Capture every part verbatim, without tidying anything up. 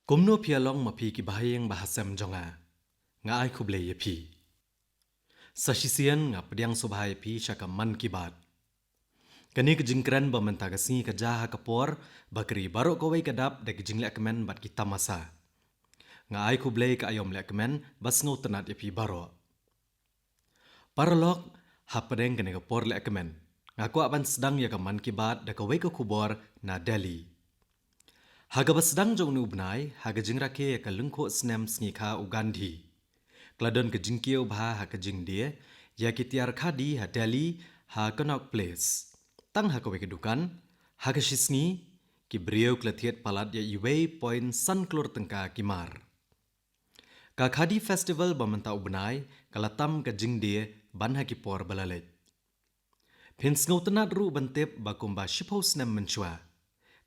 Kumno phi ïa long ma phi ki bahaïing bahasem jong nga? Nga ai khublei ïa phi. Sa shisien nga pdiang sngewbha ïa phi sha ka Mann Ki Baat. Kane ka jingkren ba mynta ka sngi ka jia ha ka por ba ka ri baroh kawei ka dap da ki jinglehkmen bad ki tamasa. Nga ai khublei ka aïom lehkmen ba sngewtynnat ïa phi baroh. Paralok, hapdeng kane ka por lehkmen, nga kwah ban sdang ïa ka Mann Ki Baat da kawei ka khubor na Delhi. Ha kaba sdang jong une u bnai, ha ka jingrakhe ïa ka lyngkhuh snem sngikha u Gandhi, ka la don ka jingkiew bha ha ka jingdie ïa ki tiar khadi ha Delhi, ha Connaught Place. Tang ha kawei ka dukan, ha ka shisngi, ki briew ki la thied palat ïa uwei point san klur tyngka ki mar. Ka Khadi Festival ba mynta u bnai ka la tam ka jingdie ban ha ki por ba la leit. Phin sngewtynnat ruh ban tip ba kumba shiphew snem mynshuwa,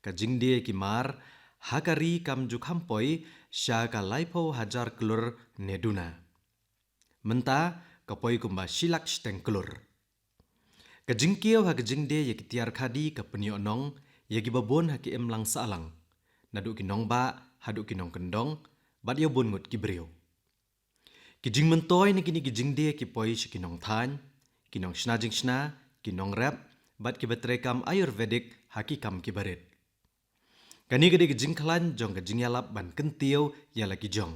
ka jingdie ki mar ha ka ri kam ju kham poi sha ka laiphew hajar klur ne duna. Mynta ka poi kumba shi lak shiteng klur. Ka jingkiew ha ka jingdie ïa ki tiar khadi ka pynïoh nong ïa kiba bun ha ki imlang sahlang, naduh ki nongbah haduh ki nongkyndong, bad ïa bun ngut ki briew. Ki jingmyntoi na kine ki jingdie ki poi sha ki nongthaiñ, ki nongshna jingshna, ki nongrep, bad kiba trei kam Ayurvedic ha ki kam kiba rit. Kane ka dei ka jingkhlaiñ jong ka jingïalap ban kyntiew ïa la ki jong.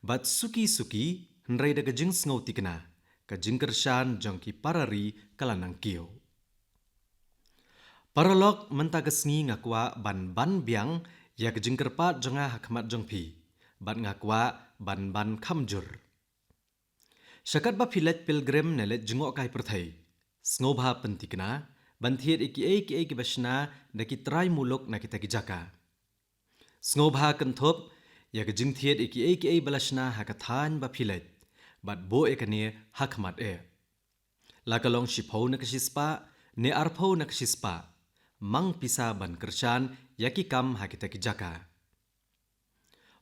Bad suki suki, hynrei da ka jingsngewtikna, ka jingkyrshan jong ki para ri ka la nang kiew. Paralok, mynta ka sngi nga kwah ban ban biang ïa ka jingkyrpad jong nga ha khmat jong phi, bad nga kwah ban ban kham jur. Sha katba phi leit pilgrim ne leit jngoh kai pyrthei, sngewbha pyntikna ban thied ïa kiei kiei kiba shna da ki trai muluk na kita ki jaka. Sngewbha kynthup ïa ka jingthied ïa kiei kiei ba la shna ha ka thaiñ ba phi leit, bad buh ïa kane ha khmat eh. La ka long shiphew na ka shispah ne arphew na ka shispah, mang pisa ban kyrshan ïa ki kam ha kita ki jaka.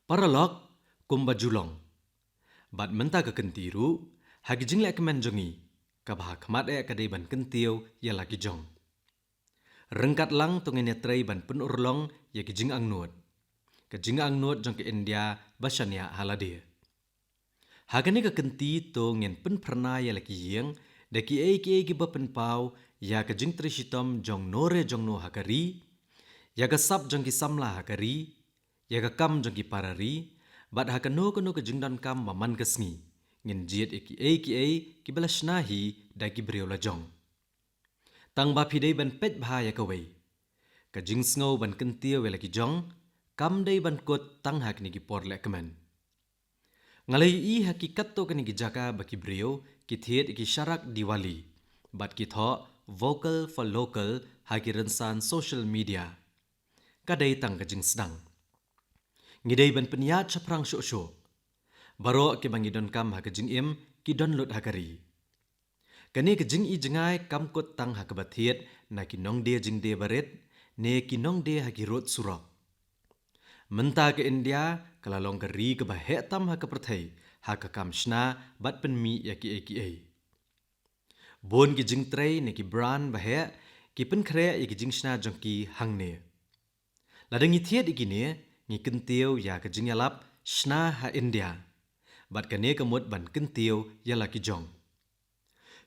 Paralok, kumba ju long, bad mynta ka kynti ruh, ha ki jinglehkmen jong ngi, kaba ha khmat eh ka dei ban kyntiew ïa la ki jong. Ryngkat lang to ngin ïatrei ban pynurlong ïa ki jingangnud, ka jingangnud jong ka India ba shaniah ha lade. Ha kane ka kynti to ngin pynphyrnai ïa la ki ïing da kiei kiei kiba pynpaw ïa ka jingtrei shitom jong no re jong no ha ka ri, ïa ka sap jong ki samla ha ka ri, ïa ka kam jong ki para ri, bad ha kano kano ka jingdonkam ba man ka sngi, ngin jied ïa kiei kiei kiba la shna hi da ki briew la jong. Tang ba phi dei ban peit bha ïa kawei, ka jingsngew ban kyntiew ïa la ki jong kam dei ban kut tang ha kine ki por lehkmen. Nga la ïohi ha ki katto katne ki jaka ba ki briew ki thied ïa ki sharak Diwali bad ki thoh Vocal for Local ha ki rynsan social media. Ka dei tang ka jingsdang. Ngi dei ban pynïaid shaphrang shuh shuh. Baroh kiba ngi donkam ha ka jingim ki don lut ha ka ri. Kane ka jingijngai kam kut tang ha kaba thied na ki nongdie jingdie barit ne ki nongdie ha ki rud surok. Mynta ka India ka la long ka ri kaba heh tam ha ka pyrthei ha ka kam shna bad pynmih ïa kiei kiei. Bun ki jingtrei ne ki brand ba heh ki pynkhreh ïa ki jingshna jong ki hangne. Lada ngi thied ïa kine, ngi kyntiew ïa ka jingïalap shna ha India. Bad kane ka mut ban kyntiew ïa la ki jong.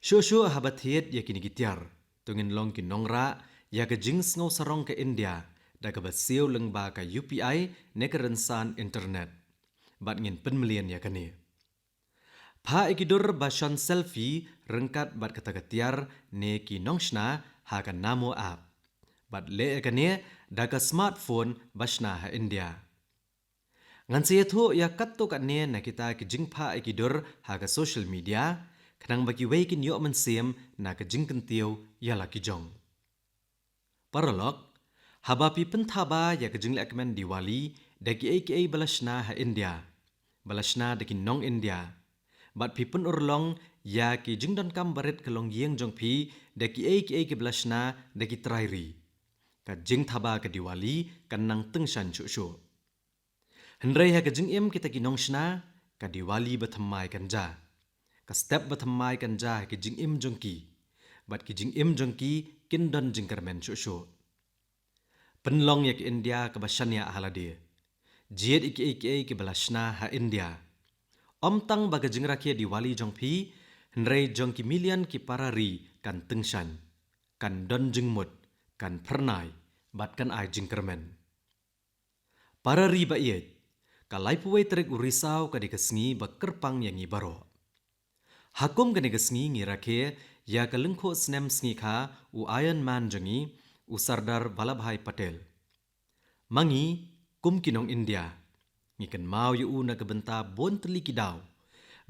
Shuh shuh haba thied ïa kine ki tiar, to ngin long ki nongrah ïa ka jingsngew sarong ka India da kaba siew lyngba ka U P I ne ka rynsan internet. Bad ngin pynmlien ïa kane. Phah ïa ki dur ba shon selfie ryngkat bad kata ka tiar ne ki nongshna ha ka Namo app. Bad leh ïa kane da ka smartphone ba shna ha India. Ngan sa ïathuh ïa katto katne na kita ki jingphah ïa ki dur ha ka social media, khnang ba kiwei kin ïoh mynsiem na ka jingkyntiew ïa la ki jong. Paralok, haba phi pynthaba ïa ka jinglehkmen Diwali da kiei kiei ba la shna ha India, ba la shna da ki nong India, bad phi pynurlong ïa ki jingdonkam barit ka longïing jong phi da kiei kiei kiba la shna da ki trai ri, ka jingthaba ka Diwali kan nang tyngshaiñ shuh shuh. Hynrei ha ka jingim kita ki nongshna, ka Diwali ba thymmai kan jia. Ka step ba thymmai kan jia ha ki jingim jong ki. Bad ki jingim jong ki kin don jingkyrmen shuh shuh. Pynlong ïa ka India kaba shaniah ha lade. jied ïa kiei kiei kiba la shna ha India. Ym tang ba ka jingrakhe Diwali jong phi, hynrei jong ki million ki para ri kan tyngshaiñ, kan don jingmut, kan phyrnai, bad kan ai jingkyrmen. Para ri ba ïeit, ka laiphew wei tarik u Risaw ka dei ka sngi ba kyrpang ïa ngi baroh. Ha kum kane ka sngi ngi rakhe ïa ka lyngkhuh snem sngikha u Iron Man jong ngi, u Sardar Vallabhbhai Patel. Ma ngi, kum ki nong India, ngi kynmaw ïa u na ka bynta bun tylli ki daw,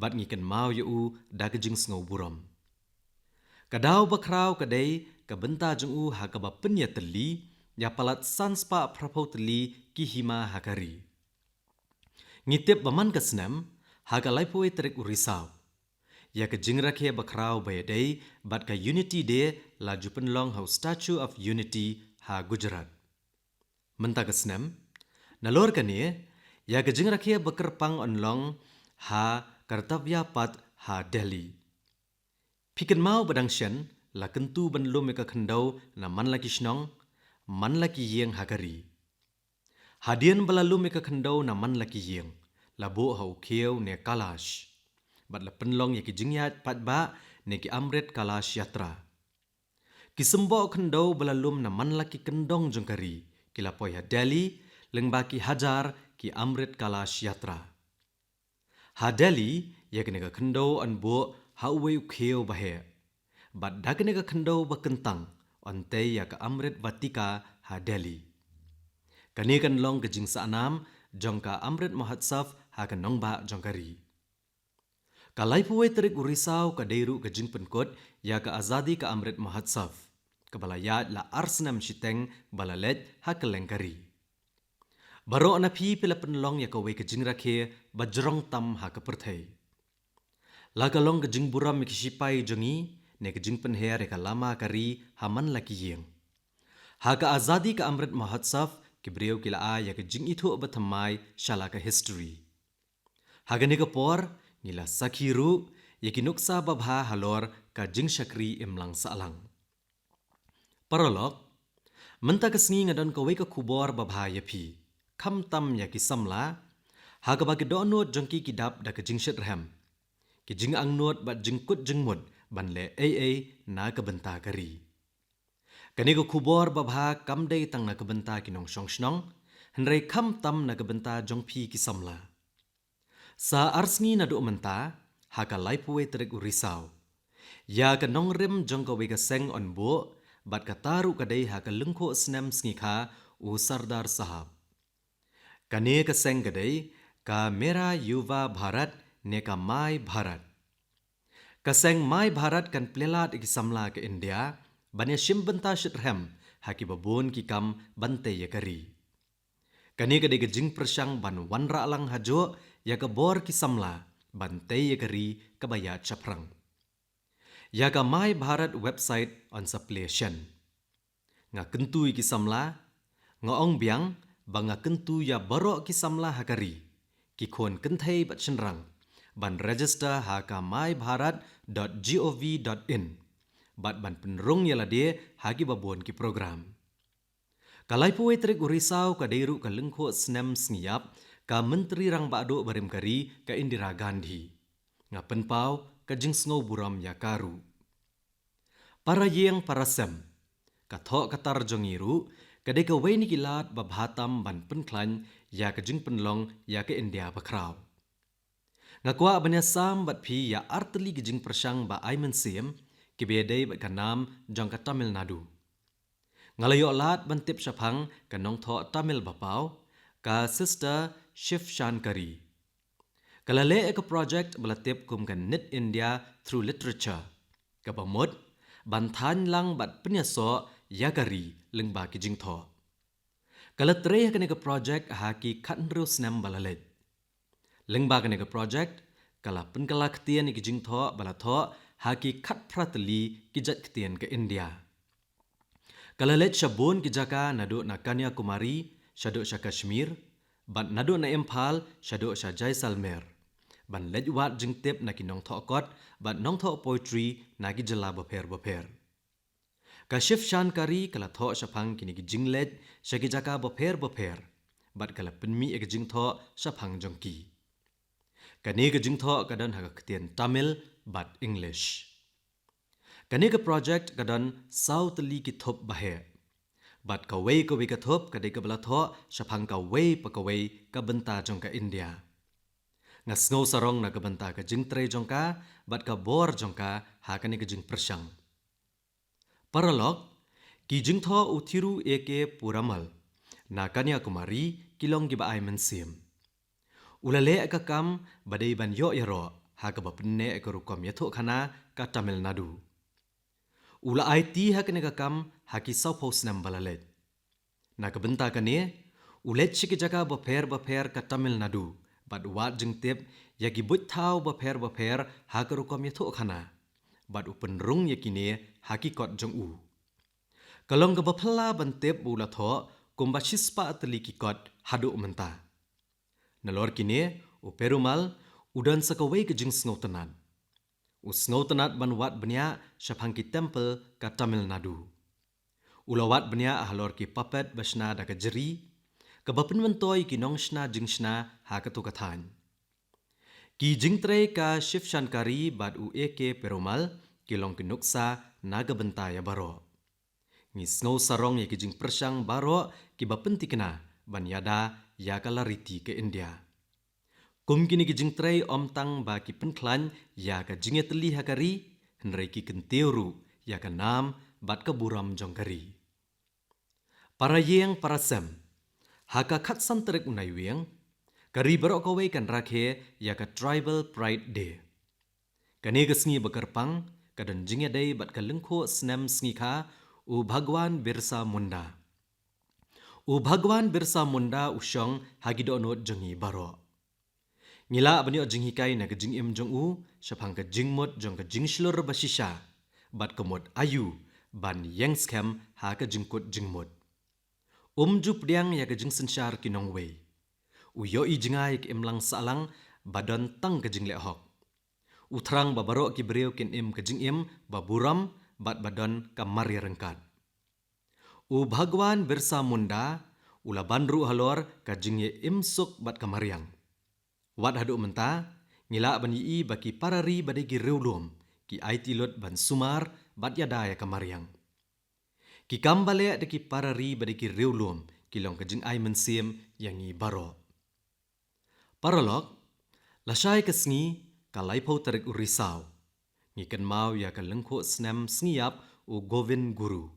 bad ngi kynmaw ïa u da ka jingsngewburom. Ka daw ba khraw ka dei ka bynta jong u ha kaba pynïatylli ïa palat san spah phraphew tylli ki hima ha ka ri. Ngi tip ba man ka snem, ha ka laiphew wei tarik u Risaw, ïa ka jingrakhe ba khraw ba ïadei bad ka Unity Day la ju pynlong ha u Statue of Unity ha Gujarat. Mynta ka snem, nalor kane, ïa ka jingrakhe ba kyrpang yn long ha Kartavya Path ha Delhi. Phi kynmaw ba dang shen la kyntu ban lum ïa ka khyndew na man la ki shnong, man la ki ïing ha ka ri. Hadien ba la lum ïa ka khyndew na man la ki ïing, la buh ha u khiew ne Kailash, bad la pynlong ïa ki jingïaid paidbah ne ki Amrit Kailash Yatra. Ki symboh khyndew ba la lum na man la ki kyndong jong ka ri ki la poi ha Delhi lyngba ki hajar ki Amrit Kailash Yatra. Ha Delhi, ïa kane ka khyndew yn buh ha uwei u khiew ba heh, bad da kane ka khyndew ba kyntang yn tei ïa ka Amrit Vatika ha Delhi. Kane kan long ka jingsahnam jong ka Amrit Mahotsav ha ka nongbah jong ka ri. Ka laiphew wei tarik u Risaw ka dei ruh ka jingpynkut ïa ka Azadi Ka Amrit Mahotsav, kaba la ïaid la ar snem shiteng ba la leit ha kylleng ka ri. Baroh na phi phi la pynlong ïa kawei ka jingrakhe ba jrong tam ha ka pyrthei. La ka long ka jingburom ïa ki sipai jong ngi, ne ka jingpynher ïa ka lama ka ri ha man la ki ïing. Ha ka Azadi Ka Amrit Mahotsav, ki briew ki la ai ïa ka jingithuh ba thymmai sha la ka history. Ha kane ka por, ngi la sakhi ruh ïa ki nuksa babha halor ka jingshakri imlang sahlang. Paralok, mynta ka sngi nga don kawei ka khubor babha ïa phi, khamtam ïa ki samla, ha kaba ki dohnud jong ki ki dap da ka jingshitrhem, ki jingangnud bad jingkut jingmut ban leh ei ei na ka bynta ka ri. Kane ka khubor babha kam dei tang na ka bynta ki nongshong shnong, hynrei khamtam na ka bynta jong phi ki samla. Sa ar sngi naduh mynta, ha ka laiphew wei tarik u Risaw, ïa ka nongrim jong kawei ka seng yn buh, bad kata ruh ka dei ha ka lyngkhuh snem sngikha u Sardar Sahab. Kane ka seng ka dei ka Mera Yuva Bharat ne ka My Bharat. Ka seng My Bharat kan plie lad ïa ki samla ka India ban ïashim bynta shitrhem ha kiba bun ki kam ban tei ïa ka ri. Kane ka dei ka jingpyrshang ban wanrah lang hajuh ïa ka bor ki samla ban tei ïa ka ri kaba ïaid shaphrang. Ïa ka My Bharat website yn sa plie shen. Nga kyntu ïa ki samla, nga ong biang ba nga kyntu ïa baroh ki samla ha ka ri, ki khun kynthei bad shynrang, ban register ha ka my bharat dot gov dot in, bad ban pynrung ïa lade ha kiba bun ki program. Ka laiphew wei tarik u Risaw ka dei ruh ka lyngkhuh snem sngi ïap ka Myntri Rangbah Duh barim ka ri ka Indira Gandhi. Nga pynpaw ka jingsngewburom ïa ka ruh. Para ïing para sem, ka thoh ka tar jong ngi ruh ka dei kawei na ki lad babha tam ban pynkhlaiñ ïa ka jingpynlong ïa ka India bakhraw. Nga kwah ban ïasam bad phi ïa artylli ki jingpyrshang ba ai mynsiem kiba ïadei bad ka nam jong ka Tamil Nadu. Nga la ïoh lad ban tip shaphang ka nongthoh Tamil bapaw, ka Sister Shiv Shankari. Ka la leh ïa ka project ba la tip kum ka Knit India Through Literature, kaba mut ban thaiñ lang bad pynïasoh ïa ka ri lyngba ki jingthoh. Ka la trei ha kane ka project ha ki khathynriew snem ba la leit. Lyngba kane ka project, ka la pynkylla ktien ïa ki jingthoh ba la thoh ha ki khatphra tylli ki jait ktien ka India. Ka la leit sha bun ki jaka naduh na Kanyakumari shaduh sha Kashmir, bad naduh na Imphal shaduh sha Jaisalmer, ban leit wad jingtip na ki nongthoh kot bad nongthoh poetry na ki jylla bapher bapher. Ka Shiv Shankari ka la thoh shaphang kine ki jingleit sha ki jaka bapher bapher, bad ka la pynmih ïa ka jingthoh shaphang jong ki. Kane ka jingthoh ka don ha ka ktien Tamil bad English. Kane ka project ka don saw tylli ki thup baheh. Bad kawei kawei ka thup ka dei kaba la thoh shaphang kawei pa kawei ka bynta jong ka India. Nga sngew sarong na ka bynta ka jingtrei jong ka bad ka bor jong ka ha kane ka jingpyrshang. Paralok, ki jingthoh u Thiru A K Perumal na Kanyakumari ki long kiba ai mynsiem. U la leh ka kam ba dei ban ïoh ïaroh ha kaba pynneh ka rukom ïathuhkhana ka Tamil Nadu. U la aiti ha kane ka kam ha ki sawphew snem ba la leit. Na ka bynta kane, u leit sha ki jaka bapher bapher ka Tamil Nadu bad wad jingtip ïa ki buit thaw bapher bapher ha ka rukom ïathuhkhana bad u pynrung ïa kine ha ki kot jong u. Ka long kaba phylla ban tip ba u la thoh kumba shispah tylli ki kot haduh mynta. Nalor kine, u Perumal u don sa kawei ka jingsngewtynnat. U sngewtynnat ban wad bniah shaphang ki temple ka Tamil Nadu. U la wad bniah halor ki puppet ba shna da ka jri, kaba pynmyntoi ki nongshna jingshna ha katto ka thaiñ. Ki jingtrei ka Shiv Shankari bad u A K Perumal ki long ki nuksa na ka bynta ïa baroh. Ngi sngew sarong ïa ki jingpyrshang baroh kiba pynthikna ban ïada ïa ka lariti ka India. Kum kine ki jingtrei ym tang ba ki pynkhlaiñ ïa ka jingïatylli ha ka ri, hynrei ki kyntiew ruh ïa ka nam bad ka burom jong ka ri. Para ïing para sem, ha ka khatsan tarik u Naiwieng, ka ri baroh kawei kan rakhe ïa ka Tribal Pride Day. Kane ka sngi ba kyrpang ka don jingïadei bad ka lyngkhuh snem sngikha u Bhagwan Birsa Munda. U Bhagwan Birsa Munda u shong ha ki dohnud jong ngi baroh. Ngi lah ban ïoh jinghikai na ka jingim jong u shaphang ka jingmut jong ka jingshlur ba shisha bad ka mut aïu ban ïeng skhem ha ka jingkut jingmut. Um ju pdiang ïa ka jingsynshar ki nongwei. U ïohi jngai ïa ka imlang sahlang ba don tang ka jingleh hok. U thrang ba baroh ki briew kin im ka jingim ba burom bad ba don ka marïa ryngkat. U Bhagwan Birsa Munda u la ban ruh halor ka jingïaimsuk bad ka mariang. Wat haduh mynta, ngi lah ban ïohi ba ki para ri ba dei ki riewlum ki aiti lut ban sumar bad ïada ïa ka mariang. Ki kam ba leh da ki para ri ba dei ki riewlum ki long ka jingai mynsiem ïa ngi baroh. Paralok, lashai ka sngi ka laiphew tarik u Risaw, ngi kynmaw ïa ka lyngkhuh snem sngi ïap u Govind Guru.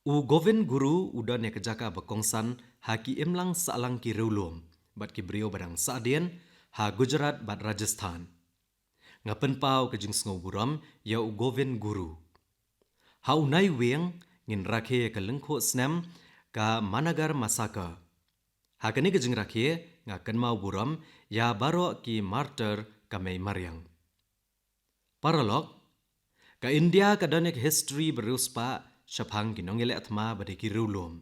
U Govind Guru u don ïa ka jaka ba kongsan ha ki imlang sahlang ki riewlum bad ki briew ba dang sahdien ha Gujarat bad Rajasthan. Nga pynpaw ka jingsngewburom ïa u Govind Guru. Ha u Naiwieng ngin rakhe ïa ka lyngkhuh snem ka Managar Massacre. Ha kane ka jingrakhe nga kynmaw burom ïa baroh ki martyr ka mei mariang. Paralok, ka India ka don ïa ka history ba riewspah shaphang ki nongïaleh thma ba dei ki riewlum.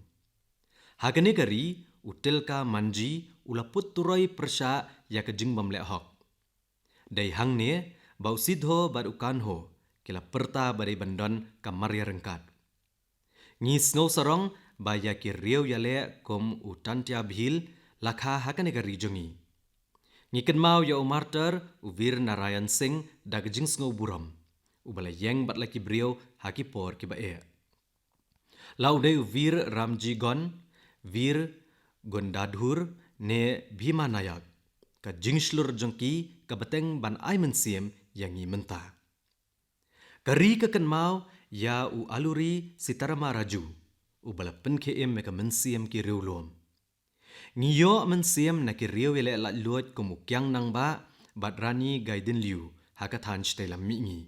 Ha kane ka ri, u Tilka Manjhi u la put turoi pyrshah ïa ka jingbym leh hok. Dei hangne ba u Sidho bad u Kanho ki la pyrta ba dei ban don ka marïa ryngkat. Ngi sngew sarong ba ïa ki riew ïaleh kum u Tantia Bhil la kha ha kane ka ri jong ngi. Ngi kynmaw ïa u martyr u Veer Narayan Singh da ka jingsngewburom, uba la ïeng bad la ki briew ha ki por kiba eh. La u dei u Veer Ramji Gond, Veer Gondadhur ne Bhima Nayak, ka jingshlur jong ki ka bteng ban ai mynsiem ïa ngi mynta. Ka ri ka kynmaw ïa u Alluri Sitarama Raju, uba la pynkhie im ïa ka mynsiem ki riewlum. Ngi ïoh mynsiem na ki riew ïaleh laitluid kum u Kiang Nangbah bad Rani Gaidinliu ha ka thaiñ shatei lam mihngi.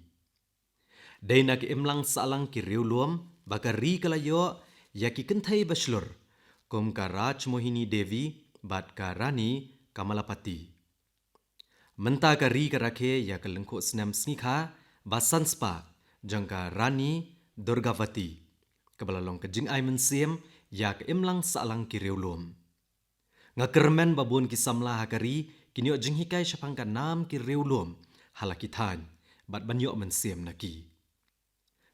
Dei na ka imlang sahlang ki riewlum ba ka ri ka la ïoh ïa ki kynthei ba shlur kum ka Rajmohini Devi bad ka Rani Kamalapati. Mynta ka ri ka rakhe ïa ka lyngkhuh snem sngikha ba sanspah jong ka Rani Durgavati, kaba la long ka jingai mynsiem ïa ka imlang sahlang ki riewlum. Nga kyrmen ba bun ki samla ha ka ri kin ïoh jinghikai shaphang ka nam ki riewlum ha la ki thaiñ bad ban ïoh mynsiem na ki.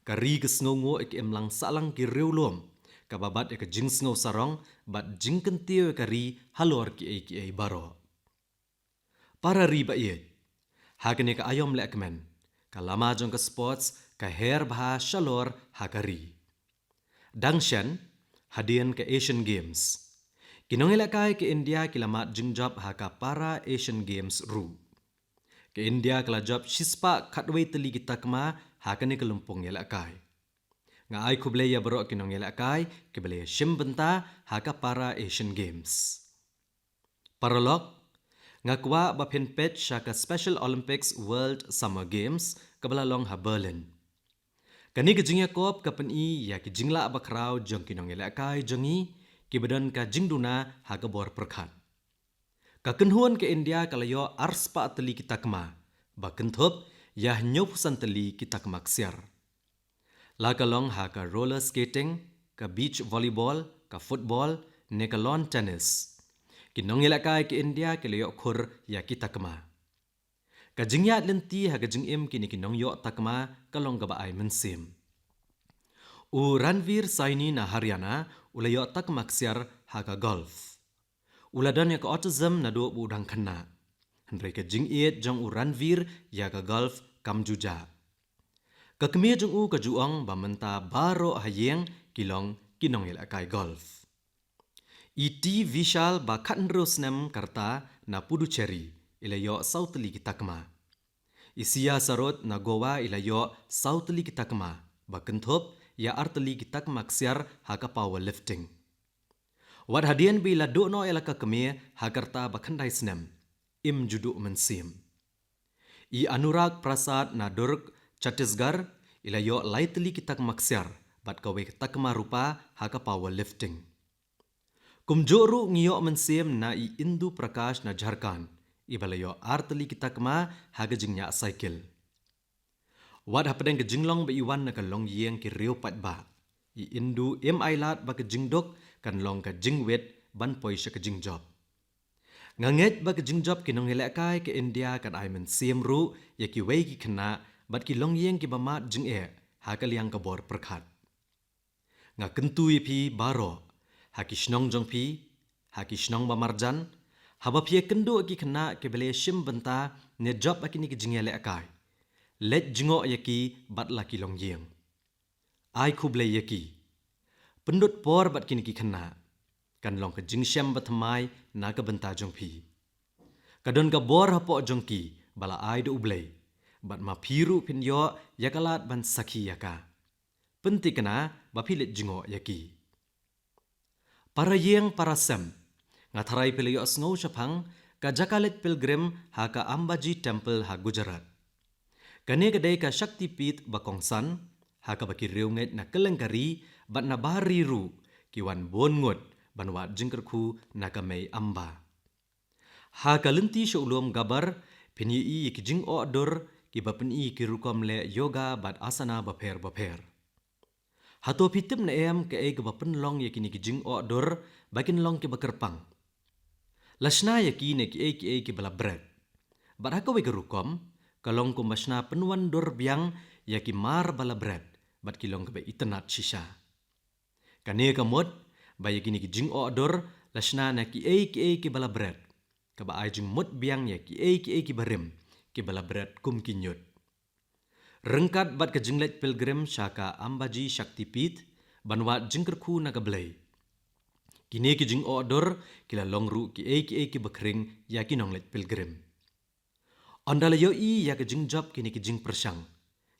Ka ri ka sngewnguh ïa ka imlang sahlang ki riewlum kaba bat ïa ka jingsngew sarong bad jingkyntiew ïa ka ri halor kiei kiei baroh. Para ri ba ïeit, ha kane ka aïom lehkmen, ka lama jong ka sports ka her bha shalor ha ka ri. Dang shen, hadien ka Asian Games, ki nongïalehkai ka India ki la mad jingjop ha ka Para Asian Games ruh. Ka India ka la jop shispah khatwei tylli ki takma ha kane ka lympung ïalehkai. Nga ai khublei ïa baroh ki nongïalehkai kiba la ïashim bynta ha ka Para Asian Games. Paralok, nga kwah ba phin peit sha ka Special Olympics World Summer Games kaba la long ha Berlin. Kane ka jingïakop ka pyni ïa ki jinglah bakhraw jong ki nongïalehkai jong ngi kiba don ka jingduna ha ka bor pyrkhat. Ka kynhun ka India ka la ïoh arspah tylli ki takma, ba kynthup ïa hynñiewphew san tylli ki takma ksiar. La ka long ha ka roller skating, ka beach volleyball, ka football, ne ka lawn tennis, ki nongïalehkai ka India ki la ïoh khur ïa ki takma. Ka jingïaid lynti ha ka jingim kine ki nongïoh takma ka long kaba ai mynsiem. U Ranveer Saini na Haryana u la ïoh takma ksiar ha ka golf. U la don ïa ka autism naduh ba u dang khynnah, hynrei ka jingïeit jong u Ranveer ïa ka golf kam ju jah. Ka kmie jong u ka ju ong ba mynta baroh ha ïing ki long ki nongïalehkai golf. I T Vishal ba khathynriew snem ka rta na Puducherry i la ïoh saw tylli ki takma. I Siya Sarod na Goa i la ïoh saw tylli ki takma, ba kynthup ïa ar tylli ki takma ksiar ha ka powerlifting. Wat hadien ba i la duh noh ïa la ka kmie ha ka rta ba khyndai snem, im ju duh mynsiem. I Anurag Prasad na Durg, Chhattisgarh, i la ïoh lai tylli ki takma ksiar bad kawei ka takma rupa ha ka powerlifting. Kumjuh ruh ngi ïoh mynsiem na i Indu Prakash na Jharkhand, iba la ïoh ar tylli ki takma ha ka jingñiah cycle. Wat hapdeng ka jinglong ba i wan na ka longïing ki riew paidbah, i Indu im ailad ba ka jingduk kan long ka jingwit ban poi sha ka jingjop. Nga ngeit ba ka jingjop ki nongïalehkai ka India kan ai mynsiem ruh ïa kiwei ki khynnah bad ki longïing kiba mad jingeh ha ka liang ka bor pyrkhat. Nga kyntu ïa phi baroh, ha ki shnong jong phi, ha ki shnong ba marjan, haba phi ïakynduh ïa ki khynnah kiba la ïashim bynta ne jop ha kine ki jingïalehkai, leit jngoh ïa ki bad la ki longïing. Ai khublei ïa ki. Pynlut por bad kine ki khynnah. Kan long ka jingshem bathymmai na ka bynta jong phi. Ka don ka bor hapoh jong ki ba la ai da U Blei, bad ma phi ruh phin ïoh ïa ka lad ban sakhi ïa ka. Pynthikna ba phi leit jngoh ïa ki. Para ïing para sem, nga tharai phi la ïohsngew shaphang ka jaka leit pilgrim ha ka Ambaji Temple ha Gujarat. Kane ka dei ka Shakti Pith ba kongsan, ha kaba ki riewngeit na kylleng ka ri bad na bar ri ruh ki wan bun ngut ban wad jingkyrkhu na ka Mei Amba. Ha ka lynti sha u lum Gabbar, phin ïohi ïa ki jingoh dur kiba pyni ïa ki rukom leh yoga bad asana bapher bapher. Hato phi tip ne em kaei kaba pynlong ïa kine ki jingoh dur ba kin long kiba kyrpang? La shna ïa ki na kiei kiei kiba la bret. Bad ha kawei ka rukom, ka long kumba shna pynwan dur biang ïa ki mar ba la bret, bad ki long kiba itynnad shisha. Kane ka mut ba ïa kine ki jingoh dur la shna na kiei kiei kiba la bret, kaba ai jingmut biang ïa kiei kiei kiba rim, kiba la bret kum ki ñiut. Ryngkat bad ka jingleit pilgrim sha ka Ambaji Shakti Pith ban wad jingkyrkhu na ka Blei, kine ki jingoh dur ki la long ruh kiei kiei kiba khring ïa ki nongleit pilgrim. Ynda la ïohi ïa ka jingjop kine ki jingpyrshang,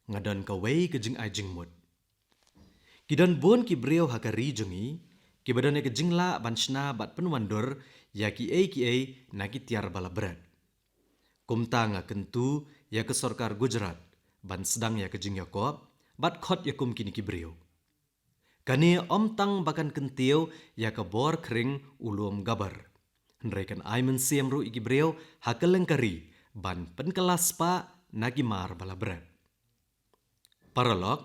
nga don kawei ka jingai jingmut. Ki don bun ki briew ha ka ri jong ngi kiba don ïa ka jinglah ban shna bad pynwan dur ïa kiei kiei na ki tiar ba la bret. Kumta nga kyntu ïa ka sorkar Gujarat ban sdang ïa ka jingïakop bad khot ïa kum kine ki briew. Kane ym tang ba kan kyntiew ïa ka bor khring u lum Gabbar, hynrei kan ai mynsiem ruh ïa ki briew ha kylleng ka ri ban pynkylla spah na ki mar ba la bret. Paralok,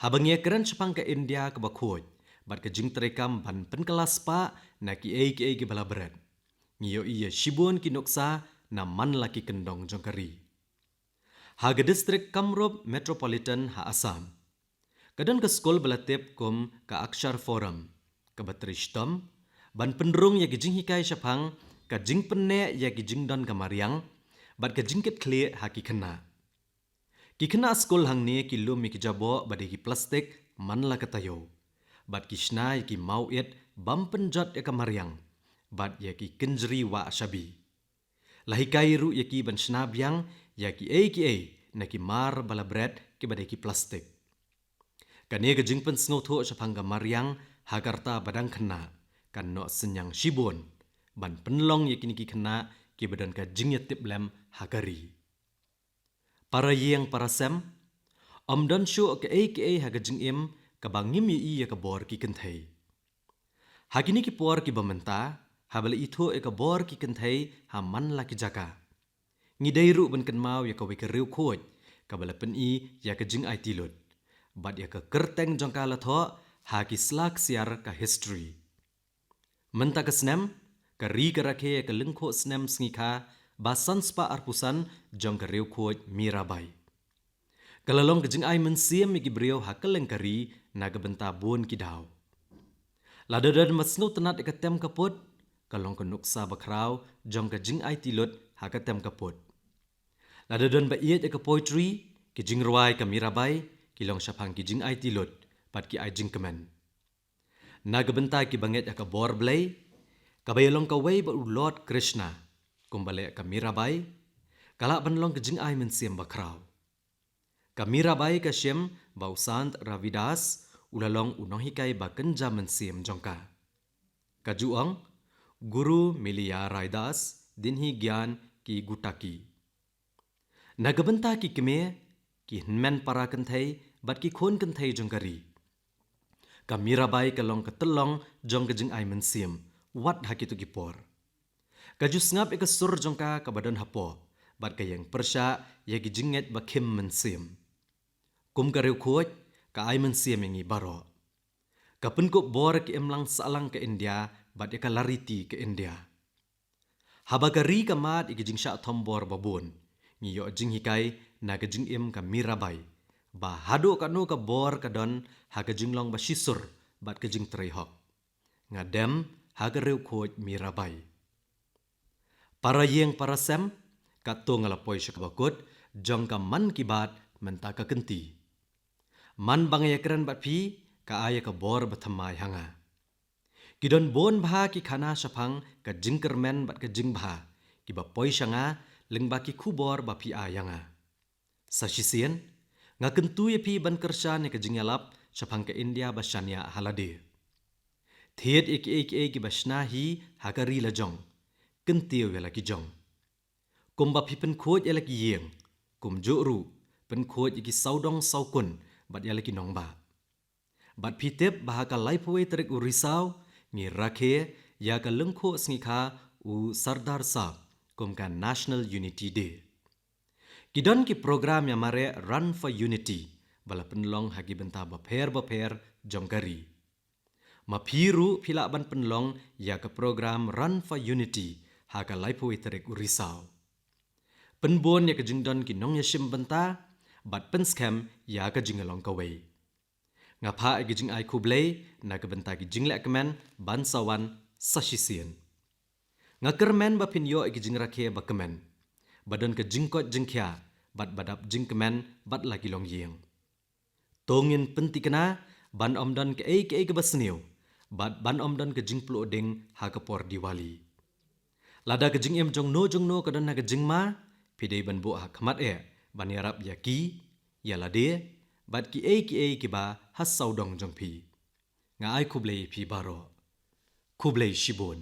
haba ngi ïakren shaphang ka India kaba khuid bad ka jingtrei kam ban pynkylla spah na kiei kiei kiba la bret, ngi ïohi ïa shibun ki nuksa na man la ki kyndong jong ka ri. Ha ka distrik Kamrup Metropolitan ha Assam, Ka don ka skul ba la tip kum ka Akshar Forum, kaba trei shitom ban pynrung ïa ki jinghikai shaphang ka jingpynneh ïa ki jingdon ka mariang bad ka jingkitkhlieh ha ki khynnah. Ki khynnah skul hangne ki lum ïa ki jaboh ba dei ki plastik man la ka taïew, bad ki shna ïa ki mawit bym pynjot ïa ka mariang bad ïa ki kynjri wah shabi. La hikai ruh ïa ki ban shna biang ïa kiei kiei na ki mar ba la bret kiba dei ki plastik. Kane ka jingpynsngewthuh shaphang ka mariang ha ka rta ba dang khynnah kan noh synñiang shibun ban pynlong ïa kine ki khynnah kiba don ka jingïatiplem ha ka ri. Para ïing para sem, ym don shuh kaei kaei ha ka jingim kaba ngim ïohi ïa ka bor ki kynthei. Ha kine ki por kiba mynta, haba la ithuh ïa ka bor ki kynthei ha man la ki jaka, ngi dei ruh ban kynmaw ïa kawei ka riewkhuid kaba la pyni ïa ka jingaiti lut bad ïa ka kyrteng jong ka la thoh ha ki sla ksiar ka history. Mynta ka snem, ka ri ka rakhe ïa ka lyngkhuh snem sngikha ba san spah arphew san jong ka riewkhuid Mirabai. Ka la long ka jingai mynsiem ïa ki briew ha kylleng ka ri na ka bynta bun ki daw. Lada don ba sngewtynnad ïa ka tem ka pud, ka long ka nuksa ba khraw jong ka jingaiti lut ha ka tem ka pud. Lada don ba ïeit ïa ka poetry, ki jingrwai ka Mirabai ki long shaphang ki jingaiti lut bad ki ai jingkmen. Na ka bynta kiba ngeit ha ka bor Blei, kaba ïalong kawei bad u Lord Krishna, kumba leh ka Mirabai, ka lah ban long ka jingai mynsiem ba khraw. Ka Mirabai ka shim ba u Sant Ravidas u la long u nonghikai ba kynja mynsiem jong ka. Ka ju ong, Guru miliya Raidas, dinhi gyan ki gutaki. Na ka bynta ki kmie, ki hynmen para kynthei bad ki khun kynthei jong ka ri, ka Mirabai ka long ka tyllong jong ka jingai mynsiem wat ha kito ki por. Ka ju sngap ïa ka sur jong ka kaba don hapoh bad ka ïeng pyrshah ïa ki jingngeit ba khim mynsiem. Kum ka riewkhuid, ka ai mynsiem ïa ngi baroh. Ka pynkup bor ïa ka imlang sahlang ka India bad ïa ka lariti ka India. Haba ka ri ka mad ïa ka jingshah thombor ba bun, ngi ïoh jinghikai na ka jingim ka Mirabai ba haduh katno ka bor ka don ha ka jinglong ba shisur bad ka jingtrei hok. Nga dem ha ka riewkhuid Mirabai. Para ïing para sem, katto nga la poi sha kaba kut jong ka Mann Ki Baat mynta ka kynti. Man ba nga ïakren bad phi, ka ai ïa ka bor ba thymmai ha nga. Ki don bun bha ki khana shaphang ka jingkyrmen bad ka jingbha kiba poi sha nga lyngba ki khubor ba phi ai ïa nga. Sa shisien, nga kyntu ïa phi ban kyrshan ïa ka jingïalap shaphang ka India ba shaniah ha lade. Thied ïa kiei kiei kiba shna hi ha ka ri la jong, kyntiew ïa la ki jong. Kumba phi pynkhuid ïa la ki ïing, kumjuh ruh pynkhuid ïa ki sawdong sawkun bad ïa la ki nongbah. Bad phi tip ba ha ka laiphew wei tarik u Risaw ngi rakhe ïa ka lyngkhuh sngikha u Sardar Sahab kum ka National Unity Day. Ki don ki program ïa mareh Run for Unity ba la pynlong ha ki bynta bapher bapher jong ka ri. Ma phi ruh phi lah ban pynlong ïa ka program Run for Unity ha ka laiphew wei tarik u Risaw. Pynbun ïa ka jingdon ki nongïashim bynta bad pynskhem ïa ka jinglong kawei. Nga phah ïa ka jingai khublei na ka bynta ki jingleh kmen ban sa wan sa shisien. Nga kyrmen ba phin ïoh ïa ka jingrakhe ba kmen, ba don ka jingkoit jingkhia bad ba dap jingkmen bad la ki longïing. To ngin pynthikna ban ym don kaei kaei kaba sniew bad ban ym don ka jingpluh ding ha ka por Diwali. Lada ka jingim jongno jongno ka don ha ka jingma, phi dei ban buh ha khmat eh ban ïarap ïa ki, ïa lade bad kiei kiei kiba ha sawdong jong phi. Nga ai khublei ïa phi baroh. Khublei shibun.